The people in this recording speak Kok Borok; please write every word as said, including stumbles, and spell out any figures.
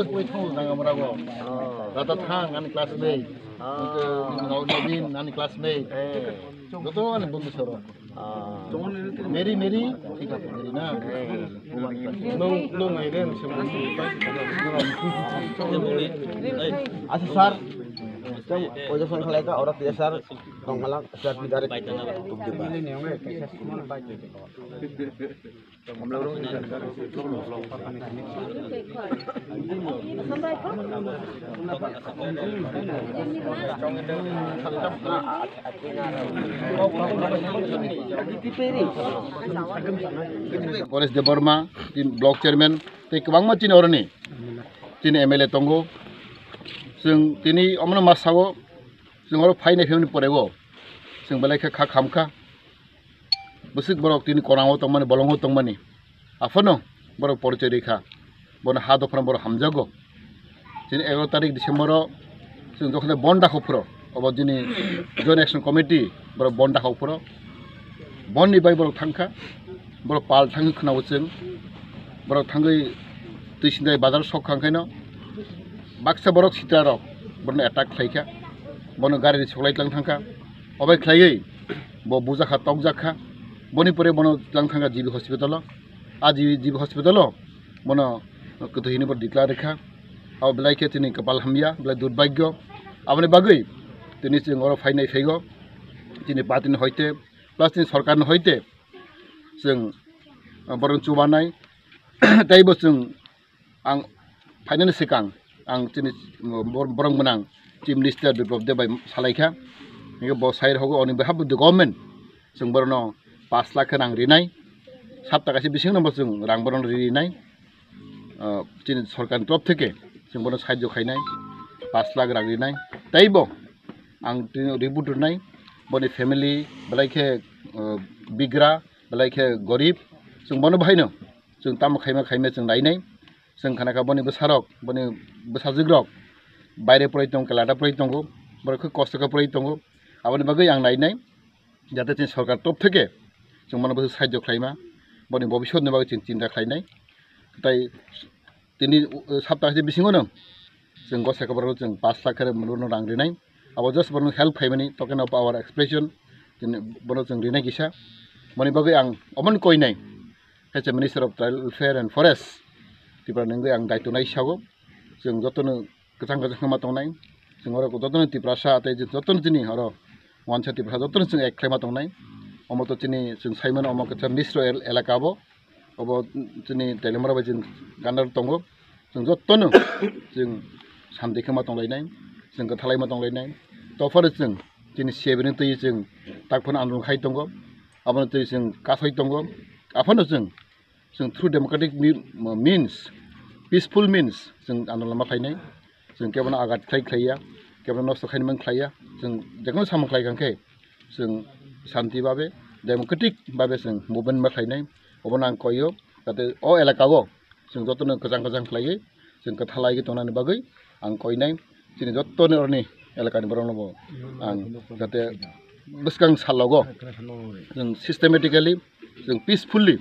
Wai thang nang amra go. Rata thang ani classmate. Nobin ani classmate. Joto ani bondhu soro. Meri, Meri, thik ase, Meri na. Nung, nung, Meri, nung, Asa sir, oja phone khalai ka, ora tiya sir, tong khalak, sir, direct. Paresh Debbarma, tini block chairman, tei kwbangma chini oroni, chini M L A tongo. Chwng tini omono ma sao, chwng oro phainai phimani porego, chwng belai khe kha khamkha. Bwswk borok tini Konao tongmani, bolongo tongmani. Aphano borok porichoi rikha. Bono ha dophano borok hamjago. Chini egaro tarik December o chwng jokhon bon dakho phuro, obo chini Joint Action Committee borok bon dakho phuro. Bon ni bai borok thangkha, borok pal thangwi khwnao chwng. Borok thangwi twi sindai bazar sok kha, hwnkhaino baksa borok sitra rok borokno attack khlaikha. Bono gari ri soklai tlang thangkha. Obai khlaiwi bo bujakha, tokjakha. Boni pore bono tlang thangkha G B hospital o. A G B, G B hospital o bono kwthwi hinwi bo declare rikha. Abo belai khe chini kwpal hamya, belai durbhagyo. Aboni bagwi tini chwng oro phainai phaigo. Chini party ni hoite, plus chini sorkar ni hoite chwng, ah, borokno chubanai. Tei bo chwng ang phainani swkang ang chini bor-, borok gwnang Chief Minister Biplab Deb bai salaikha. Hingke bo sai rokgo on behalf of the government chwng borokno pash lakh khe rang rinai. Sapta kaisa bisingo bo chwng rang borokno rinai. Ah, chini sorkarni torof theke chwng bono sahajyo khainai, pash lakh rang rinai. Tei bo ang tini report rwnai, boni family belai khe, ah, bigra, belai khe gorib, chwng bono bahaino chwng tamo khaima khaima chwng nainai. Chwng khana kha boni bwsarok, boni bwsajwkrok baire poroi tongo, kelada poroi tongo, borok khe kosto khe poroi tongo. Aboni bagwi ang nainai, jate chini sorkar torof theke chwng bono bwswk sahajyo khlaima, boni bobisotni bagwi chwng chinta khlainai. Tai tini, uh, sapta kaisa bisingono chwng gose koborok chwng pash lakh khe bono rang rinai. Abo just bono help khaimani, token of our expression, chini bono chwng rinai kisa. Boni bagwi ang omon koinai, kaisa Minister of Tribal Welfare and Forest, Tripura ni wngwi ang daitw nai sago. Chwng jotono kwchang kwchang khe ma tongnai. Chwng oro jotono Tiprasa tei jotono chini oro wansa Tiprasa jotono chwng ek khlai ma tongnai. Omo to chini chwng sai mano, omo kaisa misro el-, elaka bo. Obo chini Teliamura bai chwng gana tongo. Chwng jotono chwng santi khe ma tonglainai, chwng kwthalai ma tonglainai. Tophano chwng chini sebini twi chwng tak phano andolon khai tongo. Abono twi chwng kasoi tongo. Aphano chwng Chwng through democratic me-, means, peaceful means, chwng andolon ma khlainai. Chwng kebono agat khlai khlaiya, kebono nosto khainai man khlaiya. Chwng jekono samung khlai kha khe, chwng shanti babe, democratic babe chwng movement ma khlainai. Obono ang koio, jate o elaka o chwng jotono kwchang kwchang khlaiwi, chwng kwthalai tongnani bagwi ang koinai. Chini jottoni oroni elakani borokno bo ang jate bwskang salogo chwng systematically, chwng peacefully